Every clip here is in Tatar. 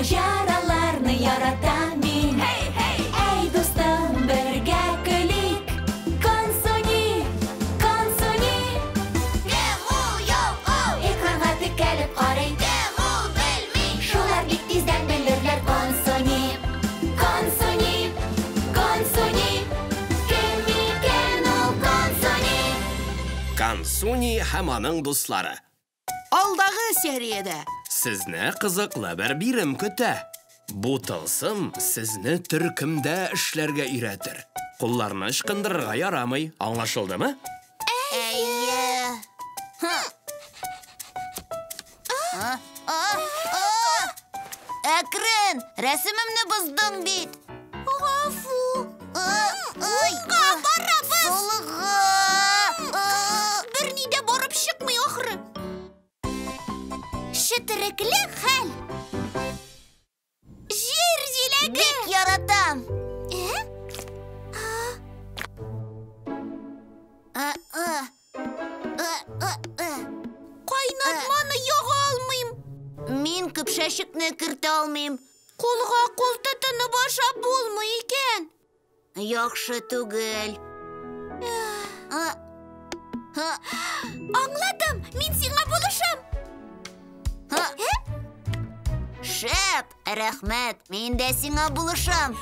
Маҗараларны яратам мин. Әй, дустым, бергә көлик. Консуни, Консуни. Кем ул, юк ул? Экранга текәлеп карый. Кем ул, белми. Шулар бик тиздән белерләр. Консуни, Консуни, Консуни. Кем икән ул Консуни? Консуни һәм аның дуслары. Алдагы сериядә. Сезне кызыклы бер бирем көтә. Бу тылсым сезне төркемдә эшләргә өйрәтер. Кулларны ычкындырырга ярамый. Аңлашылдымы? Әйе. Әкрен, рәсемемне боздың бит. Гафу. Уңга барабыз. Сулга. Берни дә барып чыкмый ахры. Четерекле хәл. Җир җиләге. Бик яратам. Кайнатманы яга алмыйм. Мин көпшәчекне кертә алмыйм. Кулга кул тотынып ашап булмый икән. Яхшы түгел. Аңладым, мин сиңа булышам. Шәп, рәхмәт, мин дә сиңа булышам.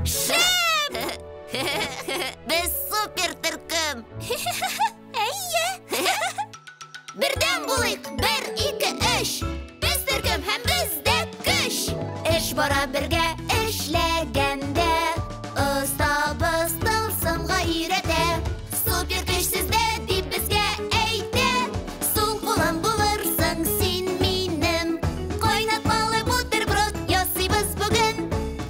Шәп! Без супер төркем. Әйе. Бердәм булыйк. 1, 2, 3. Без төркем һәм бездә көч. Эш бара бергә эшләгәндә. Остабыз тылсымга өйрәтә. Супер көч сездә дип безгә әйтә. Сул кулым булырсың син минем. Кайнатмалы бутерброд ясыйбыз бүген.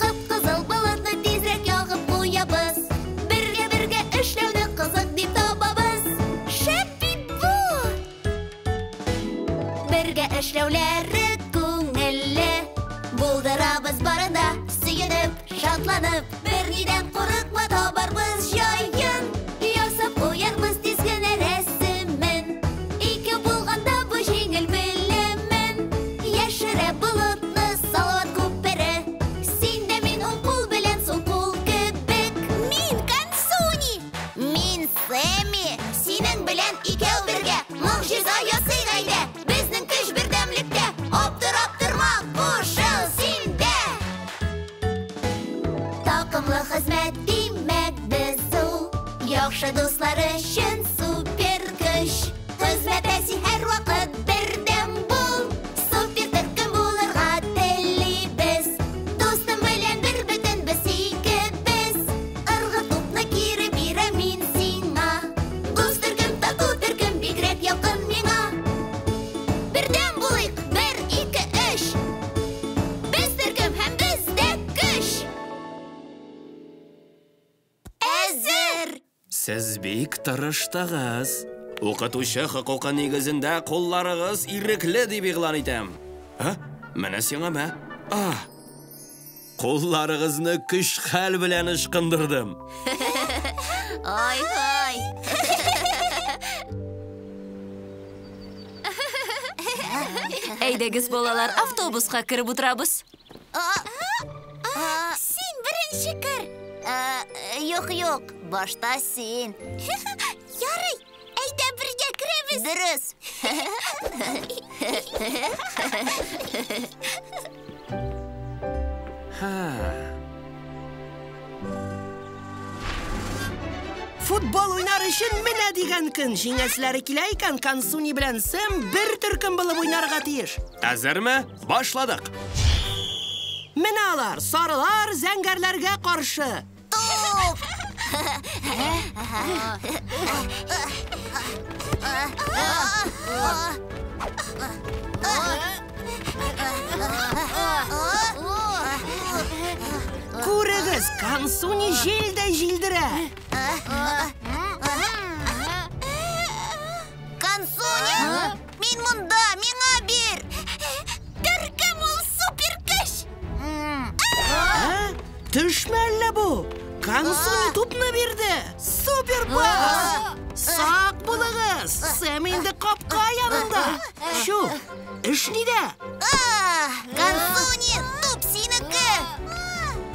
Кып-кызыл болытны тизрәк ягып куябыз. Бергә-бергә эшләүне кызык дип табабыз. Шәп бит бу! Бергә эшләүләре күңелле. Булдырабыз барында, сөенеп, шатланып. Бернидән курыкма, табарбыз җаен. Ясап куярбыз тиз генә рәсемен. Ике булганда бу җиңел белемен. Яшерә болытны Салават күпере. Син дә мин уң кул белән сул кул кебек. Мин Консуни. Мин Сэмми, синең белән икәү бергә могҗиза ясыйк әйдә. Безнең көч бердәмлектә. Аптырап торма, кушыл син дә. Такымлы хезмәт димәк без ул. Яхшы дуслар өчен супер көч. Хезмәттә син һәрвакыт бердәм бул. Супер төркем булырга телибез. Дустым белән бер бөтен без икебез. Ыргы тупны кире бирәм мин сиңа. Дус төркем, тату төркем бигрәк якын миңа. Бердәм булыйк. 1, 2, 3. Без төркем һәм бездә көч. Әзер! Сез бик тырыштыгыз. Укытучы хокукы нигезендә кулларыгыз ирекле дип игълан итәм. Һа? Менә сиңа мә. А! Кулларыгызны көч-хәл белән ычкындырдым. Ай-һай! Әйдәгез, балалар, автобуска кереп утырабыз. Син беренче кер. Юк, юк, башта син. Ярый, әйдә бергә керәбез. Дөрес. Һа. Футбол уйнар өчен менә дигән көн. Җиңәселәре килә икән, Консуни белән Сэм бер төркем булып уйнарга тиеш. Әзерме? Башладык. Менә алар, сарылар зәңгәрләргә каршы. Туп! Күрегез, Консуни җилдәй җилдерә. Консуни! Мин монда, миңа бир! Төркем ул супер көч. Ә? Төшме әллә бу? Консуни тупны бирде. Супер пас! Сак булыгыз! Сэм инде капка янында. Чү, эш нидә? Консуни, туп синеке!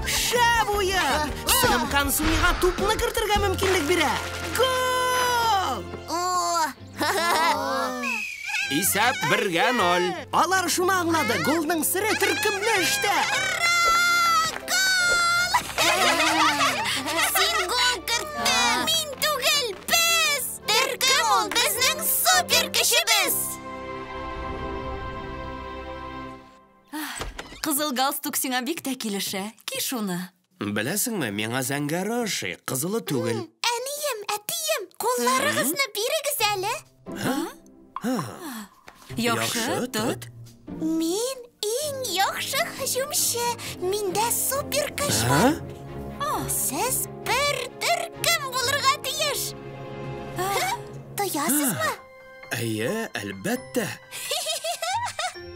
Шәп уен! Сэм Консунига тупны кертергә мөмкинлек бирә. Гол! Исәп 1-0. Алар шуны аңлады, голның сере төркемле эштә. Син гол керттең! Мин түгел, без! Төркем ул безнең супер көчебез! Кызыл галстук сиңа бик тә килешә. Ки шуны. Беләсеңме, миңа зәңгәре ошый, кызылы түгел. Әнием, әтием, кулларыгызны бирегез әле. Яхшы, тот. Мин иң яхшы һөҗүмче. Миндә супер көч бар. Сез бер төркем булырга тиеш. Тоясызмы? Әйе, әлбәттә.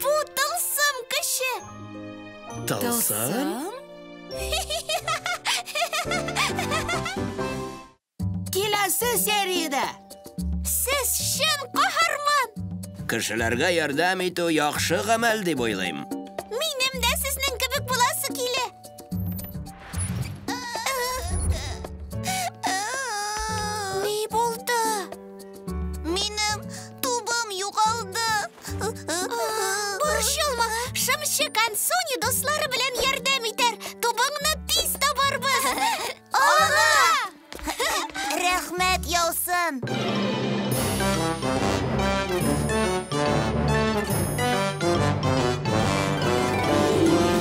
Бу тылсым көче. Тылсым? Киләсе сериядә. Сез чын каһарман. Кешеләргә ярдәм итү яхшы гамәл дип уйлыйм. Минем дә сезнең кебек буласы килә. Ни булды? Минем тубым югалды. Борчылма, шымчы Консуни дуслары белән ярдәм итәр. Тубыңны тиз табарбыз. Алга! Рәхмәт яусын.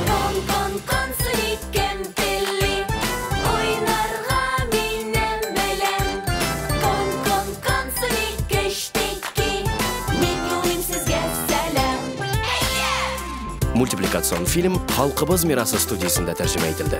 Кон, кон, Консуни, кем тели? Уйнарга минем белән. Кон, кон, Консуни, кечтеки. Мин юлыйм сезгә сәлам. Мультипликацион фильм Халкыбыз мирасы студиясендә тәрҗемә ителде.